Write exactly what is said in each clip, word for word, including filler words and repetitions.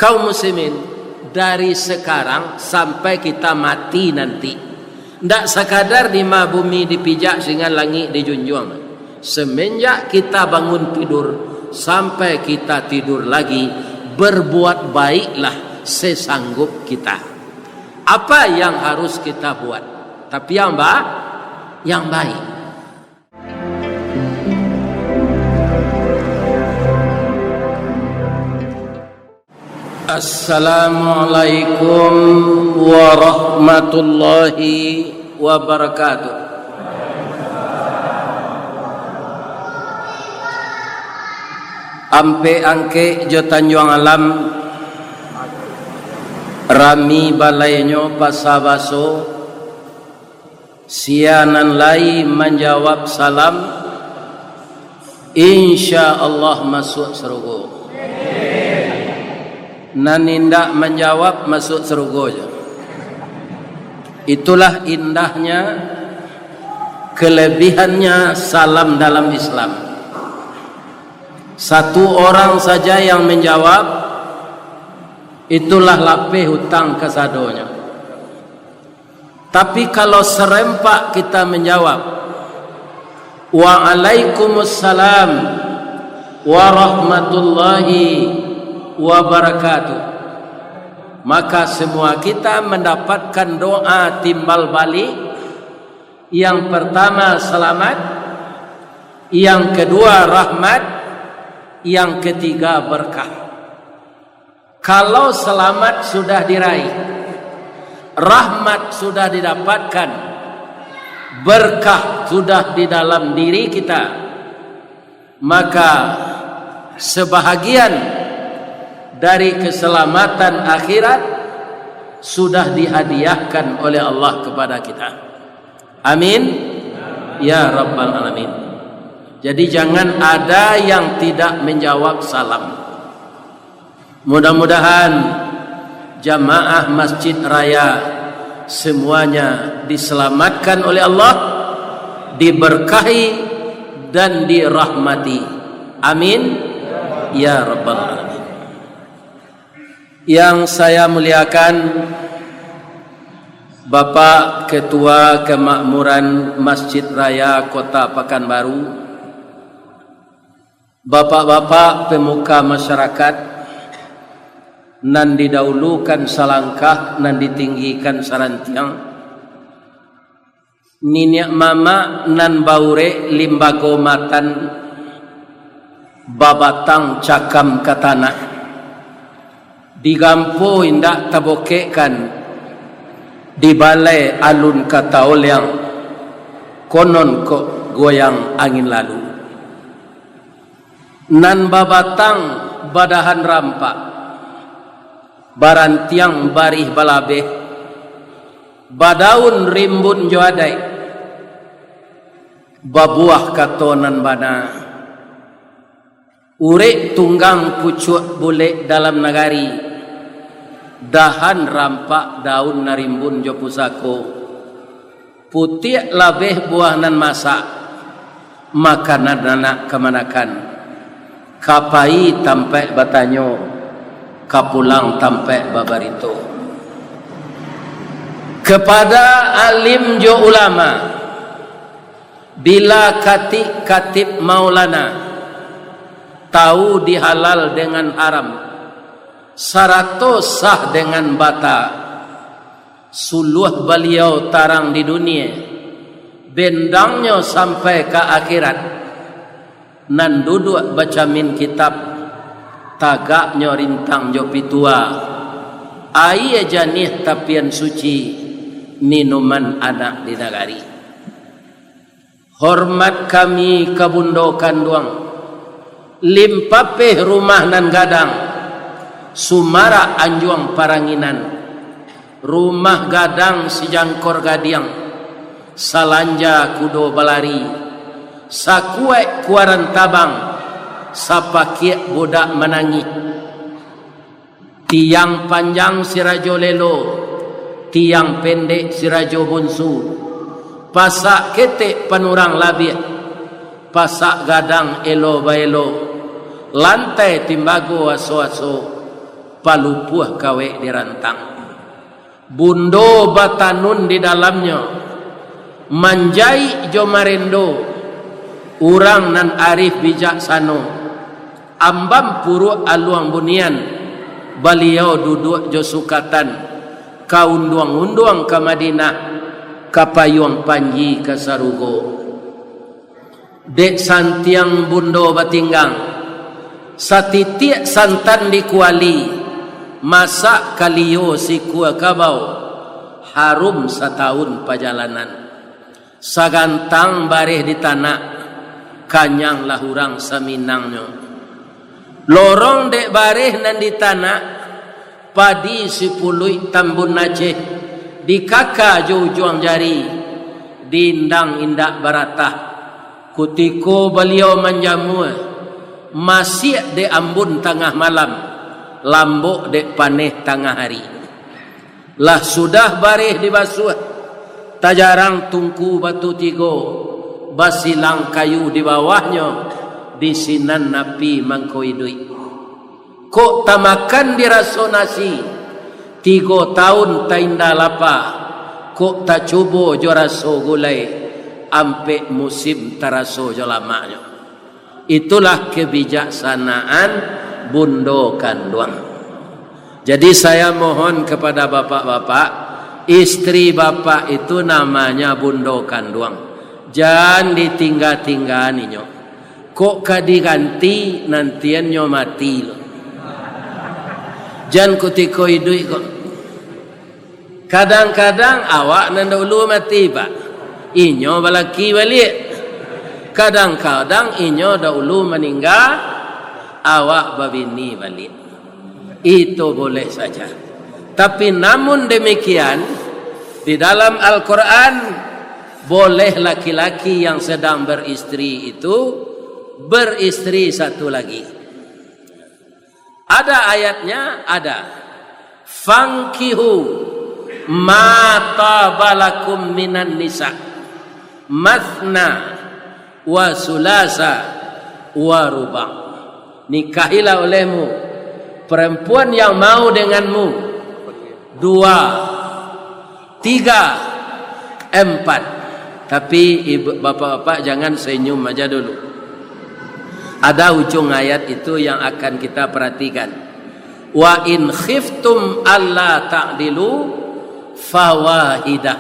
Kaum muslimin, dari sekarang sampai kita mati nanti, ndak sakadar dima bumi dipijak, singan langik dijunjuang. Semenjak kita bangun tidur sampai kita tidur lagi, berbuat baiklah sesanggup kita. Apa yang harus kita buat? Tapi yang ba-, yang baik. Assalamualaikum warahmatullahi wabarakatuh. Ampek Angkek jo Tanjuang Alam, rami balainyo Pasa Baso, sia nan lai manjawab salam, insya Allah masuak sarugo. Nan indak manjawab, masuak sarugo jo. Itulah indahnya, kelebihannya salam dalam Islam. Satu orang saja yang menjawab, itulah lapeh utang kasadonyo. Tapi kalau serempak kita menjawab, "Waalaikumsalam warahmatullahi wabarakatuh," maka semua kita mendapatkan doa timbal balik. Yang pertama, selamat. Yang kedua, rahmat. Yang ketiga, berkah. Kalau selamat sudah diraih, rahmat sudah didapatkan, berkah sudah di dalam diri kita, maka sebahagian dari keselamatan akhirat sudah dihadiahkan oleh Allah kepada kita. Amin, ya rabbal alamin. Jadi, jangan ada yang tidak menjawab salam. Mudah-mudahan jamaah Masjid Raya semuanya diselamatkan oleh Allah, diberkahi, dan dirahmati. Amin, ya rabbal alamin. Yang saya muliakan, Bapak Ketua Kemakmuran Masjid Raya Kota Pakanbaru, bapak-bapak pemuka masyarakat, nan didahulukan salangkah, nan ditinggikan sarantiang, niniak mamak nan baurek limbago matan, babatang cakam ka tanah, digampo indak tabokekkan, dibalai alun ka taoliang, konon kok goyang angin lalu. Nan babatang badahan rampak, barantiang barih balabeh, badaun rimbun jo adaik, babuah kato nan bana. Urek tunggang pucuak bulek dalam nagari, dahan rampak daun narimbun jo pusako, putiak labeh buah nan masak, makanan anak kamanakan, ka pai tampaik batanyo, ka pulang tampaik babarito. Kepada alim jo ulama, bila katik-katib maulana, tahu di halal dengan haram, sarato sah dengan bata, suluah baliau tarang di dunia, bendangnyo sampai ka akhirat, nan duduak bacamin kitab, tagaknyo rintang jo pitua, aia janiah tapian suci, minuman anak di nagari. Hormat kami ka bundo kanduang, limpapeh rumah nan gadang, sumarak anjuang paranginan, rumah gadang sijangkor gadiang, salanja kudo balari, sakuaik kuaran tabang, sapakiak budak manangih. Tiang panjang si rajo lelo, tiang pendek si rajo bunsu, pasak ketek panurang labiah, pasak gadang elo baelo, lantai timbago aso-aso, palupuah kawek dirantang. Bundo batanun di dalamnyo, manjaik jo marendo, urang nan arif bijaksano, ambam puruak aluang bunian, baliau duduak jo sukatan, ka unduang-unduang ka Madinah, ka payuang panji ka sarugo. Dek santiang bundo batinggang, satitiak santan di kuali, masak kalio sikua kabau, harum satahun pajalanan. Sagantang bareh di tanak, kanyanglah urang saminangnyo. Lorong dek bareh nan di tanak, padi sipuluik tambun Aceh, dikaka jo ujuang jari, diindang indak baratah. Kutiko baliau manjamua, masiak dek ambun tangah malam, lambok dek paneh tangah ari. Lah sudah bareh dibasuah, tajarang tungku batu tigo, basilang kayu di bawahnyo, di sinan api mangko iduik. Kok tamakan diraso nasi, tigo taun tainda lapa, kok tacubo jo raso gulai, ampek musim taraso jo lamaknyo. Itulah kebijaksanaan bundo kanduang. Jadi, saya mohon kepada bapak-bapak, istri bapak itu namanya bundo kanduang. Jan ditingga-tinggaan inyo. Kok ka diganti, nantian nyo mati lo. Jan kutiko iduik kok. Kadang-kadang awak nan dahulu mati, Pak. Inyo balaki baliak. Kadang-kadang inyo dahulu maningga, awak babini baliak. Itu boleh saja. Tapi namun demikian, di dalam Al-Quran, boleh laki-laki yang sedang beristri itu beristri satu lagi. Ada ayatnya, ada. "Fankihu ma taba lakum minan nisa, matsna wa sulasa wa ruba." Nikahilah olehmu perempuan yang mau denganmu dua, tiga, empat. Tapi ibu, bapak-bapak, jangan senyum aja dulu. Ada ujung ayat itu yang akan kita perhatikan. "Wa in khiftum alla ta'dilu fawahidah."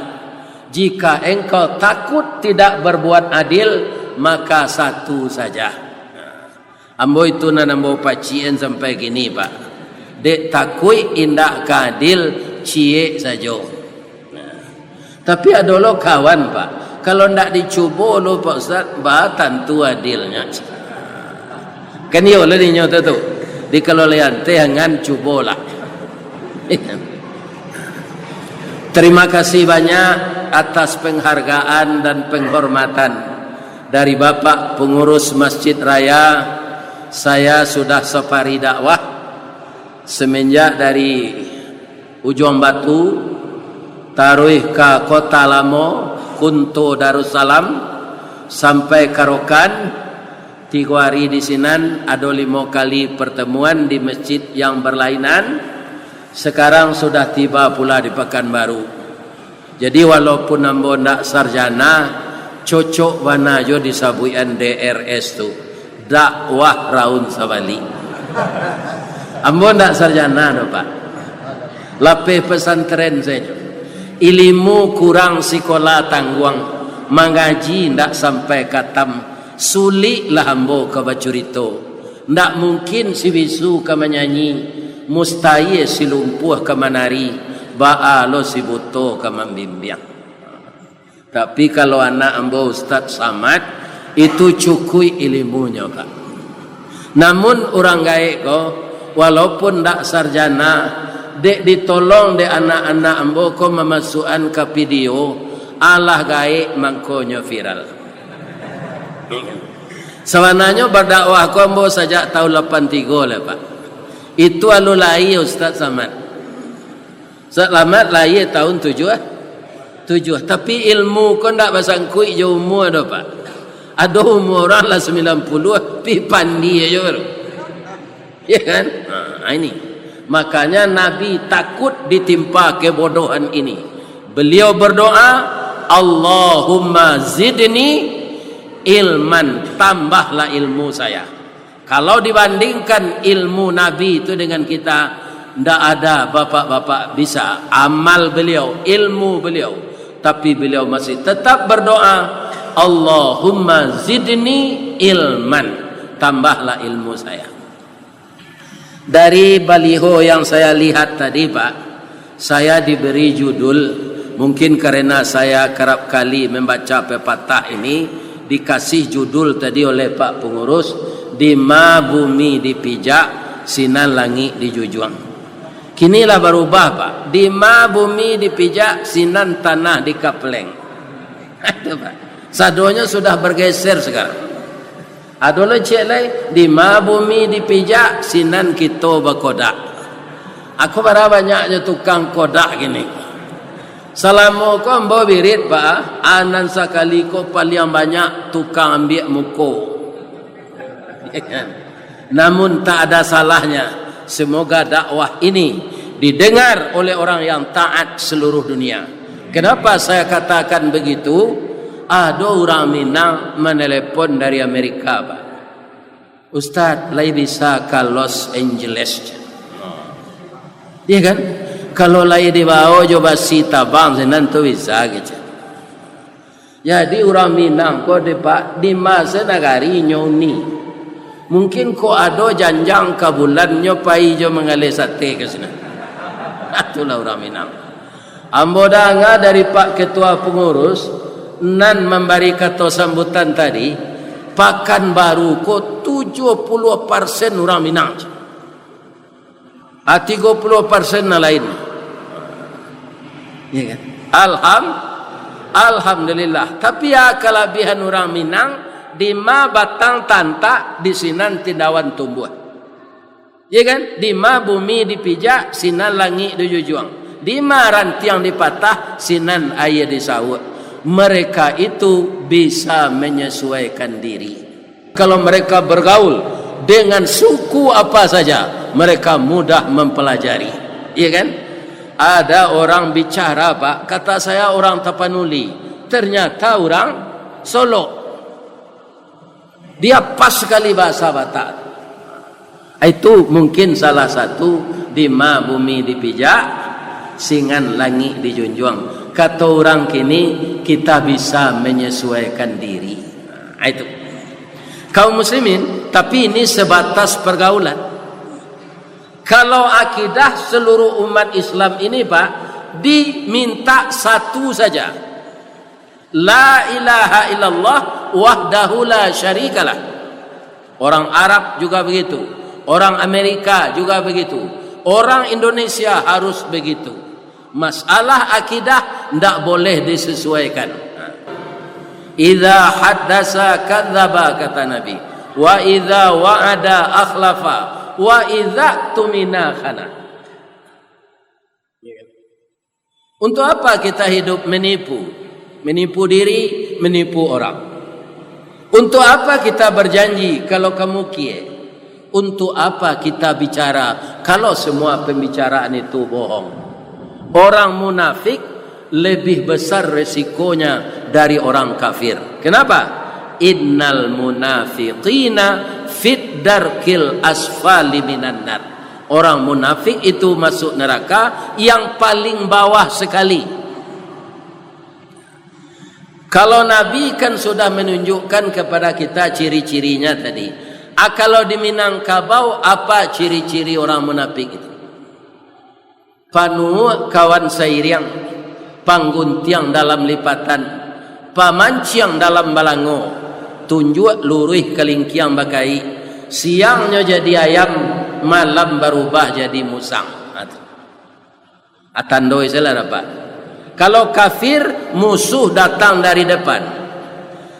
Jika engkau takut tidak berbuat adil, maka satu saja. Ambo itu nan ambo pacikan sampai kini, Pak. Dek takuik indak ka adil, ciek sajo. Nah. Tapi ado lo kawan, Pak. Kalau ndak dicubo lo, Pak Ustaz, ba tantu adilnyo. Kan iyo lah dinyo tu, tu. Di kalau lian teh, jangan cubolah. Terima kasih banyak atas penghargaan dan penghormatan dari Bapak Pengurus Masjid Raya. Saya sudah safari dakwah semenjak dari Ujuang Batu, taruih ka Kota Lamo, Kunto Darussalam, sampai ka Rokan. Tigo hari di sinan, ado limo kali pertemuan di masjid yang berlainan. Sekarang sudah tiba pula di Pekanbaru. Jadi, walaupun ambo ndak sarjana, cocok bana jo disabuikan D R S tu, dakwah raun sabalik. Ambo ndak sarjana doh, Pak. Lapeh pesantren sajo. Ilimu kurang sikola tangguang, mangaji ndak sampai katam, suliklah ambo ka bacurito. Ndak mungkin si bisu ka manyanyi, mustahia si lumpuah ka manari, baa lo si buto ka mambimbiang. Tapi kalau anak ambo Ustaz Samad, itu cukuik ilimunyo, Pak. Namun urang gaek ko, walaupun ndak sarjana, dek ditolong dek anak-anak ambo ko mamasuakan ka video, alah gaek mangkonyo viral. Sabananyo badakwah ko ambo sajak tahun lapan tigo lah, Pak. Itu alun lahia Ustaz Samad. Ustaz Samad lahia tahun tujuah, tujuah. Tapi ilmu ko ndak basangkuik jo umua doh, Pak. Ado umua urang lah sambilan puluah, pi pandi ajo baru. Ya kan? Ha, ini. Makanya Nabi takut ditimpa kebodohan ini. Beliau berdoa, "Allahumma zidni ilman, tambahlah ilmu saya." Kalau dibandingkan ilmu Nabi itu dengan kita, ndak ada bapak-bapak bisa. Amal beliau, ilmu beliau, tapi beliau masih tetap berdoa, "Allahumma zidni ilman, tambahlah ilmu saya." Dari baliho yang saya lihat tadi, Pak, saya diberi judul, mungkin karena saya kerap kali membaca pepatah ini, dikasih judul tadi oleh Pak Pengurus, "Dima bumi dipijak, sinan langik dijunjuang." Kini lah barubah, Pak. "Dima bumi dipijak, sinan tanah dikapleng." Itu, Pak. Sadonyo sudah bergeser sekarang. Ado lo ciek lai, "Dima bumi dipijak, sinan kito bakodak." Ako bara banyaknyo tukang kodak kini. Salamo ko ambo birit, Pak, a nan sakali ko paliang banyak tukang ambiak muko. Namun tak ada salahnya, semoga dakwah ini didengar oleh orang yang taat seluruh dunia. Kenapa saya katakan begitu? Ado urang Minang manelepon dari Amerika, Pak. "Ustaz, lai bisa ka Los Angeles?" Iya kan? "Kalau lai dibao jo basi tabang sinan tu bisa," gitu. Jadi urang Minang ko di, Pak, di ma se nagari nyo uni. Mungkin ko ado janjang ka bulan nyo pai jo manggaleh sate ka sinan. Itulah urang Minang. Ambo danga dari Pak Ketua Pengurus nan mambari kato sambutan tadi, Pakanbaru ko tujuah puluah persen urang Minang. Ah, tigo puluah persen nan lain. Ya kan? Alham-, Alhamdulillah. Tapi ya, kalabihan urang Minang, di ma batang tantak, di sinan tindawan tumbuah. Ya kan? Di ma bumi dipijak, sinan langik dijunjuang. Di ma rantiang dipatah, sinan aia disauak. Mereka itu bisa menyesuaikan diri. Kalau mereka bergaul dengan suku apa saja, mereka mudah mempelajari. Iya kan? Ada orang bicara, Pak, kata saya orang Tapanuli, ternyata orang Solok. Dia pas sekali bahasa Batak. Itu mungkin salah satu, di ma bumi dipijak, sinan langik dijunjuang. Kato urang kini, kita bisa menyesuaikan diri. Nah, itu. Kaum muslimin, tapi ini sebatas pergaulan. Kalau akidah seluruh umat Islam ini, Pak, diminta satu saja. La ilaha illallah wahdahu la syarikalah. Orang Arab juga begitu, orang Amerika juga begitu, orang Indonesia harus begitu. Masalah akidah ndak boleh disesuaikan. Idza haddasa kadzdzaba, kata Nabi, wa idza wa'ada akhlafa, wa idza tumina khana. Untuk apa kita hidup menipu? Menipu diri, menipu orang. Untuk apa kita berjanji kalau kamu kie? Untuk apa kita bicara kalau semua pembicaraan itu bohong? Orang munafik lebih besar resikonya dari orang kafir. Kenapa? Innal munafiqina fid darkil asfali minan nar. Orang munafik itu masuk neraka yang paling bawah sekali. Kalau Nabi kan sudah menunjukkan kepada kita ciri-cirinya tadi. Ah, kalau di Minangkabau, apa ciri-ciri orang munafik itu? Panuak kawan sairiang, pangguntiang dalam lipatan, pamanciang dalam balango, tunjuak luruih kalingkiang bakaik, siangnyo jadi ayam, malam barubah jadi musang. Nah, tu. Ah, tando salah dapek. Kalau kafir, musuh datang dari depan.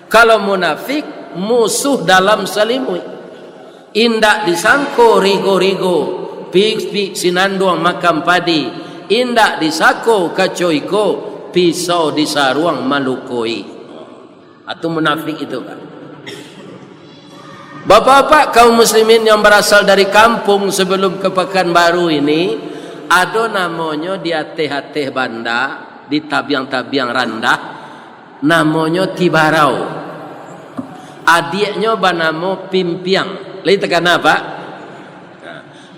Kalau munafik, musuh dalam salimuik. Indak disangko rigo-rigo, pipik sinanduang makan padi, indak disangko kaco iko, pisau di saruang malukoi. Atau munafik itu, Pak. Bapak-bapak kaum muslimin yang barasal dari kampung sabalum ka Pakanbaru ini, ado namonyo di ateh-ateh banda, di tabiang-tabiang randah, namonyo Tibarau. Adiaknyo banamo Pimpiang. Lai takana, Pak?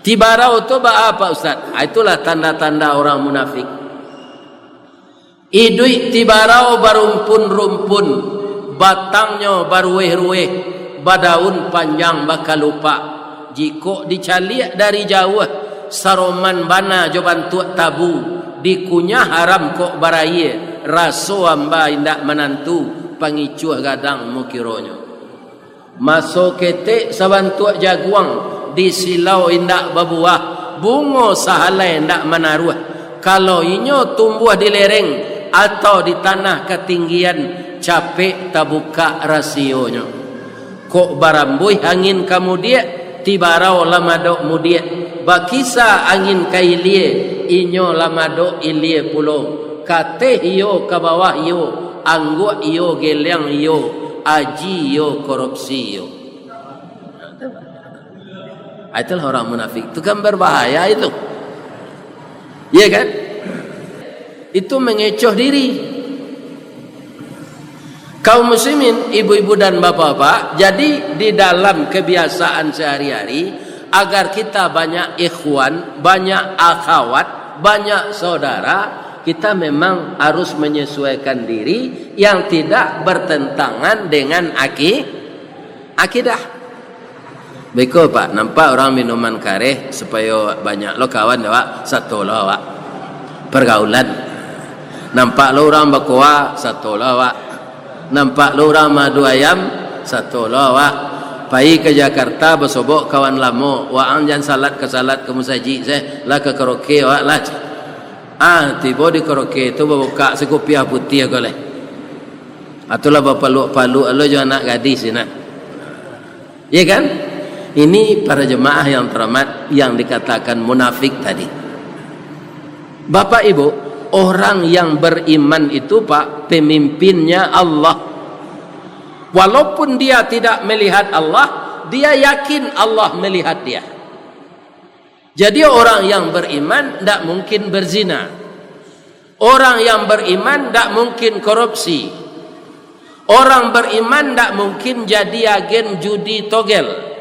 Tibarau tu baa, Pak Ustaz? Ah, itulah tanda-tanda orang munafik. Iduik Tibarau barumpun-rumpun, batangnyo baruweh-ruweh, badaun panjang bakalupak. Jikok dicaliak dari jauah, saroman bana jo bantuak tabu, dikunyah haram kok barayie, raso amba indak manantu, pangicuah gadang mukironyo. Maso ketek sabantuak jaguang, di silau indak babuah, bungo sahalai indak manaruah. Kalau inyo tumbuah di lereng atau di tanah katinggian, capek tabukak rasionyo. Kok barambuih angin ka mudiak, Tibarau lah madok mudiak. Bakisa angin ka ilie, inyo lah madok ilie pulo. Ka ateh iyo, ka bawah iyo, angguak iyo, geliang iyo, aji iyo, korupsi iyo. Ah, itulah orang munafik. Itu kan berbahaya itu. Iya kan? Itu mengecoh diri. Kaum muslimin, ibu-ibu dan bapak-bapak, jadi di dalam kebiasaan sehari-hari, agar kita banyak ikhwan, banyak akhwat, banyak saudara, kita memang harus menyesuaikan diri yang tidak bertentangan dengan aki-, akidah. Beko, Pak, nampak urang minuman kareh, supayo banyak lo kawan awak, sato lo awak. Pergaulan. Nampak lo urang bakoa, sato lo awak. Nampak lo urang maadu ayam, sato lo awak. Pai ka Jakarta, basobok kawan lamo, waang jan salat ka salat ka musajik se, lah ka karaoke awak lah. Ah, tibo di karaoke tu babukak sakupiah putiah ko leh. Atulah bapaluak-paluak lo jo anak gadis sinan. Ya kan? Ini para jemaah yang terhormat yang dikatakan munafik tadi. Bapak Ibu, orang yang beriman itu, Pak, pemimpinnya Allah. Walaupun dia tidak melihat Allah, dia yakin Allah melihat dia. Jadi orang yang beriman ndak mungkin berzina. Orang yang beriman ndak mungkin korupsi. Orang beriman ndak mungkin jadi agen judi togel.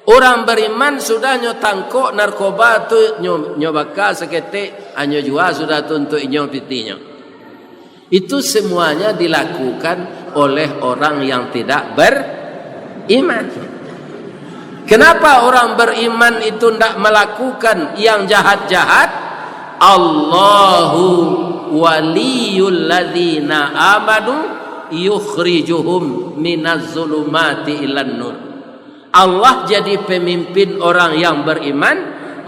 Orang beriman sudah nyo tangkok narkoba tu, nyo, nyo baka saketek, anyo jua sudah tu untuak inyo pitinyo. Itu semuanya dilakukan oleh orang yang tidak beriman. Kenapa orang beriman itu ndak melakukan yang jahat-jahat? Allahu waliyul ladzina amanu yukhrijuhum minaz zulumati ilan nur. Allah jadi pemimpin orang yang beriman,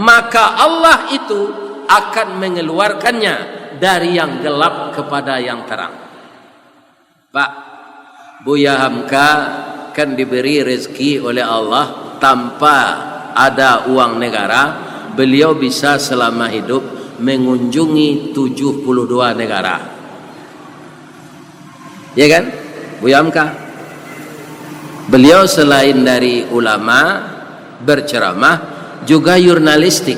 maka Allah itu akan mengeluarkannya dari yang gelap kepada yang terang. Pak, Buya Hamka kan diberi rezeki oleh Allah tanpa ada uang negara, beliau bisa selama hidup mengunjungi tujuh puluh dua negara. Ya kan? Buya Hamka. Beliau selain dari ulama, berceramah, juga jurnalistik.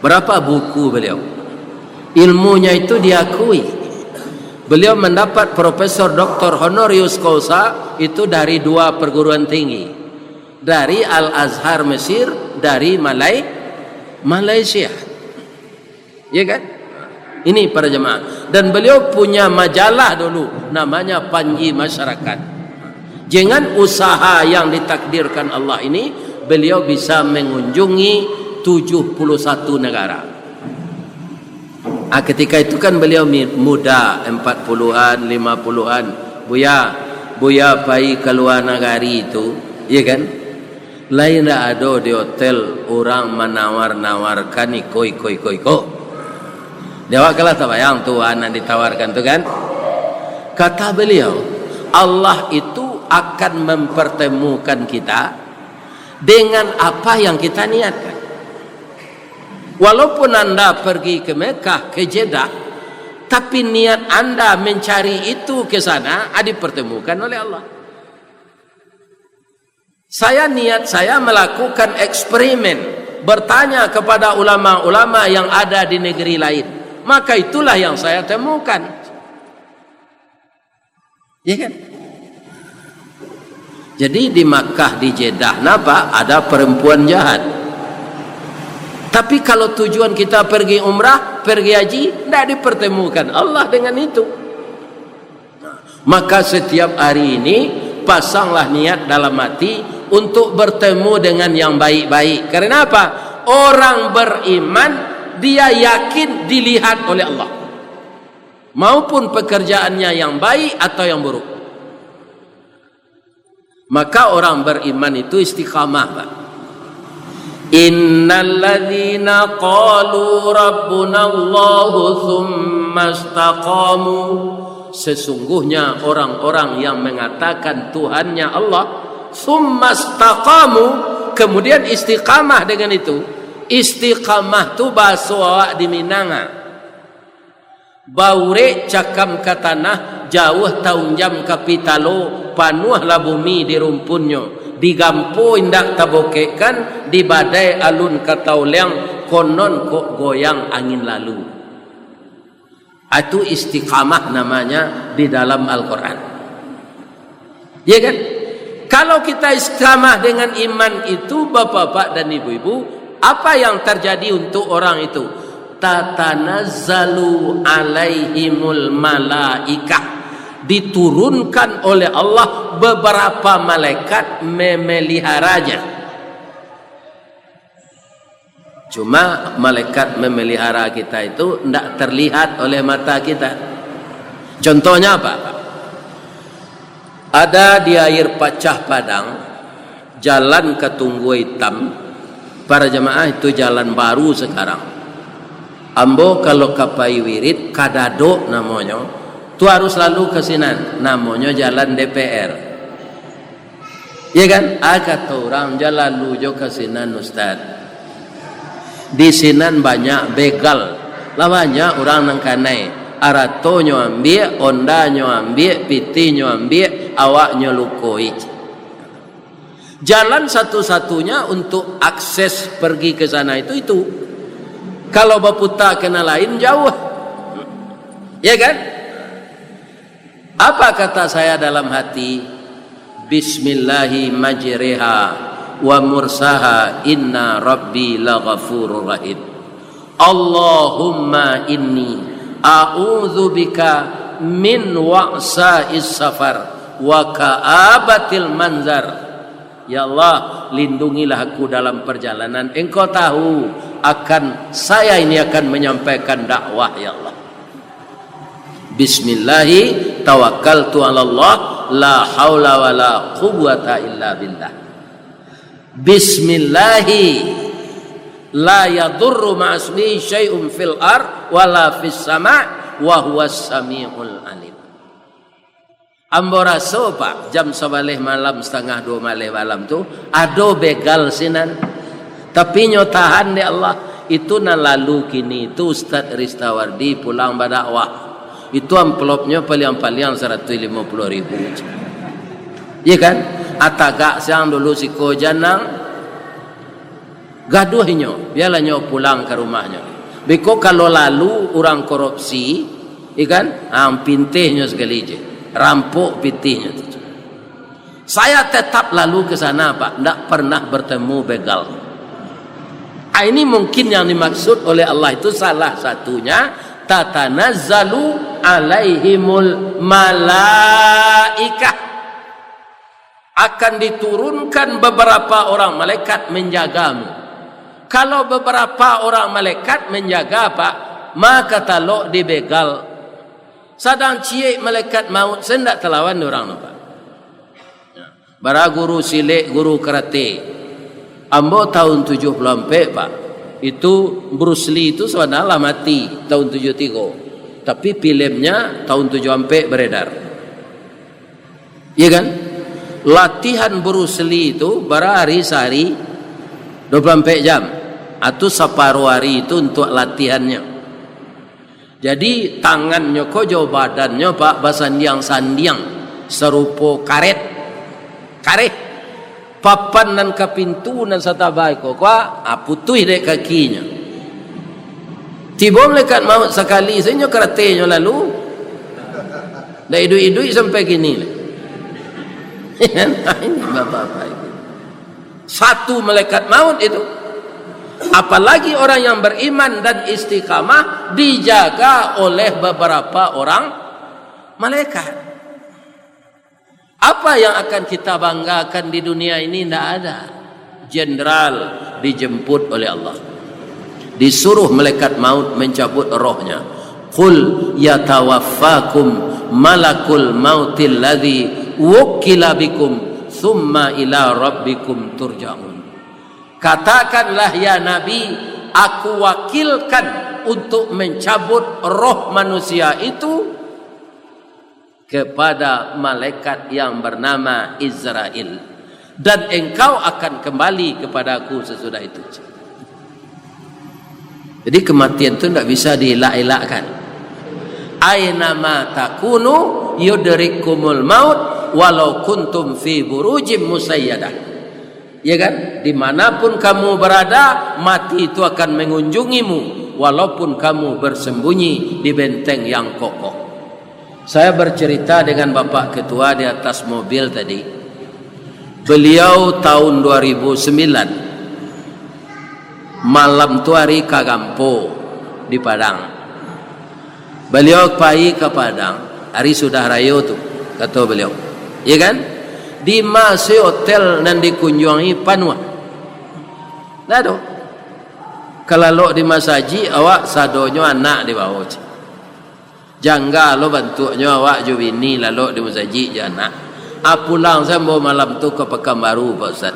Berapa buku beliau? Ilmunya itu diakui. Beliau mendapat Profesor Doktor Honoris Causa itu dari dua perguruan tinggi. Dari Al-Azhar Mesir, dari Malai-, Malaysia. Ya kan? Ini para jemaah. Dan beliau punya majalah dulu, namanya Panji Masyarakat. Dengan usaha yang ditakdirkan Allah ini, beliau bisa mengunjungi tujuh puluh satu negara. Ah, ketika itu kan beliau mi-, muda, empat puluhan, lima puluhan. Buya, Buya pai ka lua nagari tu, ya kan? Lai ndak ado di hotel urang manawar-nawarkan iko, iko, iko, iko. Di awak kan lah tabayang tu, ah, nan ditawarkan tu kan. Kata beliau, Allah itu akan mempertemukan kita dengan apa yang kita niatkan. Walaupun anda pergi ke Mekah, ke Jeddah, tapi niat anda mencari itu ke sana, ah, dipertemukan oleh Allah. Saya, niat saya melakukan eksperimen, bertanya kepada ulama-ulama yang ada di negeri lain. Maka itulah yang saya temukan. Ya kan? Jadi di Makkah, di Jeddah, napa? Ada perempuan jahat. Tapi kalau tujuan kita pergi umrah, pergi haji, ndak dipertemukan Allah dengan itu. Maka setiap hari ini, pasanglah niat dalam hati untuk bertemu dengan yang baik-baik. Karena apa? Orang beriman, dia yakin dilihat oleh Allah. Maupun pekerjaannya yang baik atau yang buruk. Maka orang beriman itu istiqamah, Pak. Innal ladzina qalu rabbunallahu tsumma istaqamu. Sesungguhnya orang-orang yang mengatakan Tuhannya Allah, tsumma istaqamu, kemudian istiqamah dengan itu. Istiqamah tu bahaso awak di Minang, ah. Baurek cakam ka tanah, jauah taunjam ka pitalo, panuahlah bumi di rumpunnyo, digampo indak tabokekkan, di badai alun ka tauliang, konon kok goyang angin lalu. Itu istiqamah namanya di dalam Al-Quran. Ya kan? Kalau kita istiqamah dengan iman itu, bapak-bapak dan ibu-ibu, apa yang terjadi untuk orang itu? Tatanazzalu alaihimul malaikah. Diturunkan oleh Allah beberapa malaikat memeliharanya. Cuma malaikat memelihara kita itu ndak terlihat oleh mata kita. Contohnya apa? Ada di air pacah Padang, jalan ka Tunggua Itam. Para jamaah, itu jalan baru sekarang. Ambo kalau ka pai wirid, ka Dadok namonyo, tu harus lalu ka sinan, namonyo jalan D P R. Ya kan? Ah, kato urang, "Jan lalu jo ka sinan, Ustaz. Di sinan banyak begal. Lah banyak urang nan kanai. Aratonyo ambiak, ondanyo ambiak, pitihnyo ambiak, awaknyo lukoi." Jalan satu-satunya untuk akses pergi ke sana itu, itu. Kalau baputa ka nan lain, jauah. Ya kan? Apa kata saya dalam hati? "Bismillahi majreha wa mursaha, inna rabbi laghafurur rahim. Allahumma inni a'udzubika min wa'sa'is safar wa ka'abatil manzar." Ya Allah, lindungilah aku dalam perjalanan. Engkau tahu akan saya ini akan menyampaikan dakwah, ya Allah. Bismillahi tawakkaltu ala Allah, la haula wala quwwata illa billah. Bismillahi la yadurru ma'asmihi syai'un fil ar wala fis sama wa huwas samiul alim. Ambo raso, Pak, jam sabaleh malam, satangah duo maleh malam tu, ado begal sinan. Tapi nyo tahan dek Allah. Itu nan lalu kini tu, Ustaz Ristawardi pulang badakwah. Itu amplopnyo paliang-paliang saratuih limo puluah ribu. Iya kan? Atagak siang dulu siko janang. Gaduah inyo, bialah nyo pulang ka rumahnyo. Beko kalau lalu urang korupsi, ikan, ah, pintihnyo sakali je. Rampok pintihnyo tu. Saya tetap lalu ke sana, Pak. Ndak pernah bertemu begal. Ah, ini mungkin yang dimaksud oleh Allah itu salah satunya, tatanazzalu alaihimul malaikah. Akan diturunkan beberapa orang malaikat menjagamu. Kalau beberapa orang malaikat menjaga, Pak, maka talok di begal. Sadang ciek malaikat maut, se ndak talawan urang tu, Pak. Bara guru silek, guru karate. Ambo tahun tujuh puluh ampek, Pak. Itu Bruce Lee itu sabananyo lah mati tahun tujuh tigo. Tapi filmnya tahun tujuh ampek beredar. Iya kan? Latihan Bruce Lee itu bara hari sahari dua puluh ampek jam. Atau saparuh hari itu untuk latihannya. Jadi, tangannyo ko jo badannyo, Pak, basandiang-sandiang sarupo karet. Kareh. Papan nan ka pintu nan sataba iko, kua, ah, putuih dek kakinyo. Tibo malaikat maut sakali sajo karatenyo lalu. Ndak iduik-iduik sampai kini lai. Ini bapak-bapak itu. Satu malaikat maut itu. Apalagi orang yang beriman dan istiqamah dijaga oleh beberapa orang malaikat. Apa yang akan kita banggakan di dunia ini? Ndak ada. Jenderal dijemput oleh Allah. Disuruh malaikat maut mencabut rohnya. "Qul yatawaffakum malakul mautil ladzi wukkila bikum, tsumma ila rabbikum turja'un." Katakanlah, ya Nabi, aku wakilkan untuk mencabut roh manusia itu kepada malaikat yang bernama Izrail, dan engkau akan kembali kepada Aku sesudah itu. Jadi, kematian tu ndak bisa dielak-elakkan. "Ainama takunu yudrikkumul maut walau kuntum fi burujim musayyadah." Ya kan? Dimanapun kamu berada, mati itu akan mengunjungimu, walaupun kamu bersembunyi di benteng yang kokoh. Saya bercerita dengan Bapak Ketua di atas mobil tadi. Beliau tahun dua ribu sembilan, malam tu hari ka Gampo di Padang. Baliau pai ka Padang, ari sudah rayo tu, kato baliau. Iya kan? Di ma se hotel nan dikunjuangi panuah. Ndak ado. Ka lalok di masajik, awak sadonyo anak dibawo, ceh. Jangga lo bantuaknyo awak jo bini lalok di masajik jo anak. A pulang se ambo malam tu ka Pakanbaru, Pak Ustaz.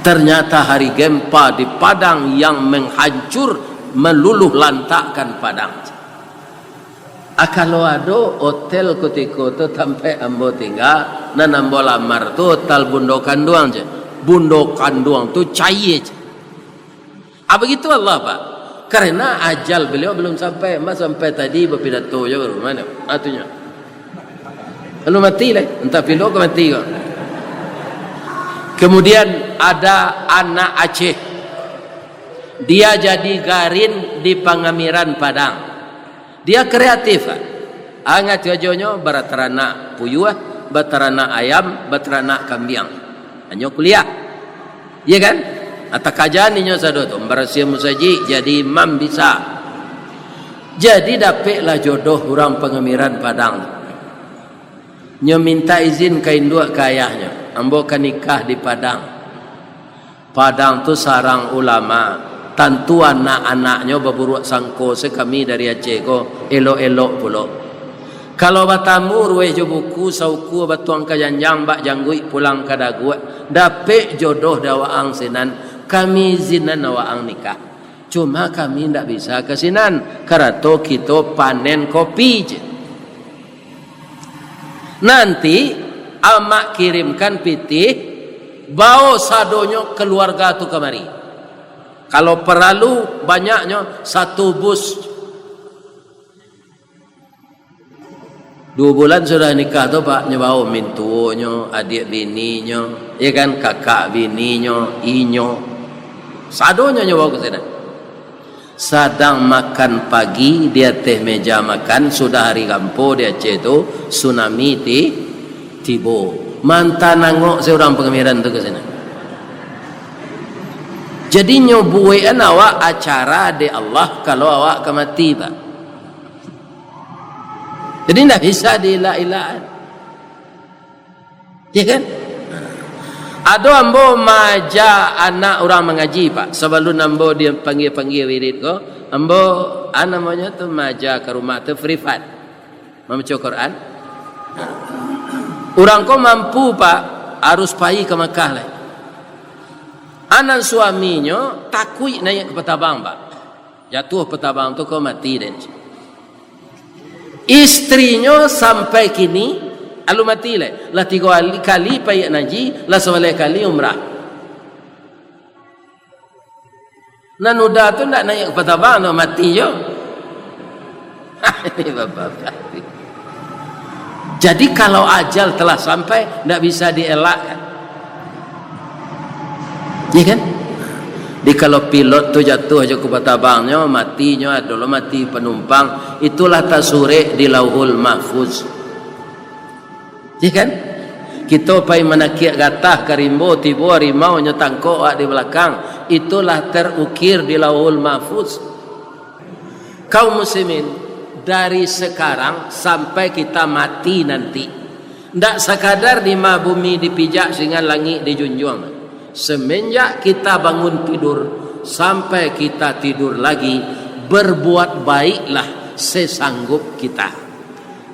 Ternyata hari gempa di Padang yang menghancur, meluluh lantakkan Padang. A, kalau ado hotel kutiko tu tampek ambo tingga, nan ambo lamar tu hotel Bundo Kanduang, ceh. Bundo Kanduang tu cayie, ceh. Ah, begitu Allah, Pak. Karena ajal beliau belum sampai. Mas sampai tadi bapidato jo baru. Mano? Ah, tu nyo. Lalu mati lah. Entah pilo ka mati ko. Kemudian ada anak Aceh. Dia jadi garin di Pangamiran Padang. Dia kreatif, ah. Angah tu ajonyo bataranak puyuah, bataranak ayam, bataranak kambiang. Hanyo kuliah. Iya kan? Atakajan inyo sado tu, mambarasiah musajik, jadi imam bisa. Jadi dapeklah jodoh urang Pangamiran Padang tu. Nyo mintak izin ka induak ka ayahnyo, "Ambo ka nikah di Padang." Padang tu sarang ulama, tantu anak-anaknyo baburuak sangko se kami dari Aceh ko, elok-elok pulo. Kalau batamu ruweh jo buku, saukua batuang ka janjang, bak jangguik pulang ka daguak, dapek jodoh di awak ang sinan, kami izinan awak ang nikah. Cuma kami ndak bisa ka sinan, karato kito panen kopi je. Nanti amak kirimkan pitih, bawo sadonyo kaluarga tu kamari. Kalau paralu, banyaknyo satu bus. Duo bulan sudah nikah tu, Pak, nyo bawo mintuonyo, adiak bininyo, ya kan, kakak bininyo, inyo. Sadonyo nyo bawo ka sinan. Sadang makan pagi di ateh meja makan, sudah hari Gampo di Aceh tu, tsunami ti-, tibo. Manta nangok se urang Pangamiran tu ka sinan. Jadi nyo buekan awak acara dek Allah kalau awak ka mati, Pak. Jadi ndak bisa dielak-elak. Ya kan? Ado ambo maaja anak urang mangaji, Pak. Sabalun ambo dipanggia-panggia wirid ko, ambo, a namonyo tu, maaja ka rumah tu privat. Mambaco Quran. Urang ko mampu, Pak, harus pai ka Makkah lai. A nan suaminyo takuik naiak ka patabang, Pak. Jatuah patabang tu ko mati den. Istrinyo sampai kini alun mati lai. Lah tigo kali, kali pai haji, lah sabaleh kali umrah. Nan uda tu ndak naiak ka patabang tu, mati jo. Ini bapak-bapak. Jadi kalau ajal telah sampai, ndak bisa dielakkan. Iya kan? Di kalau pilot tu jatuh jo kapalo tabangnyo, matinyo ado lo mati panumpang, itulah tasurek di Lauhul Mahfuz. Iya kan? Kito pai manakiak gatah ka rimbo, tibo harimau nyo tangkok awak di balakang, itulah terukir di Lauhul Mahfuz. Kaum muslimin, dari sekarang sampai kita mati nanti, ndak sakadar di ma bumi dipijak, singan langik dijunjuang. Semenjak kita bangun tidur sampai kita tidur lagi, berbuat baiklah sesanggup kita.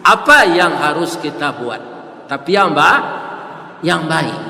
Apa yang harus kita buat? Tapi yang ba-, yang baik.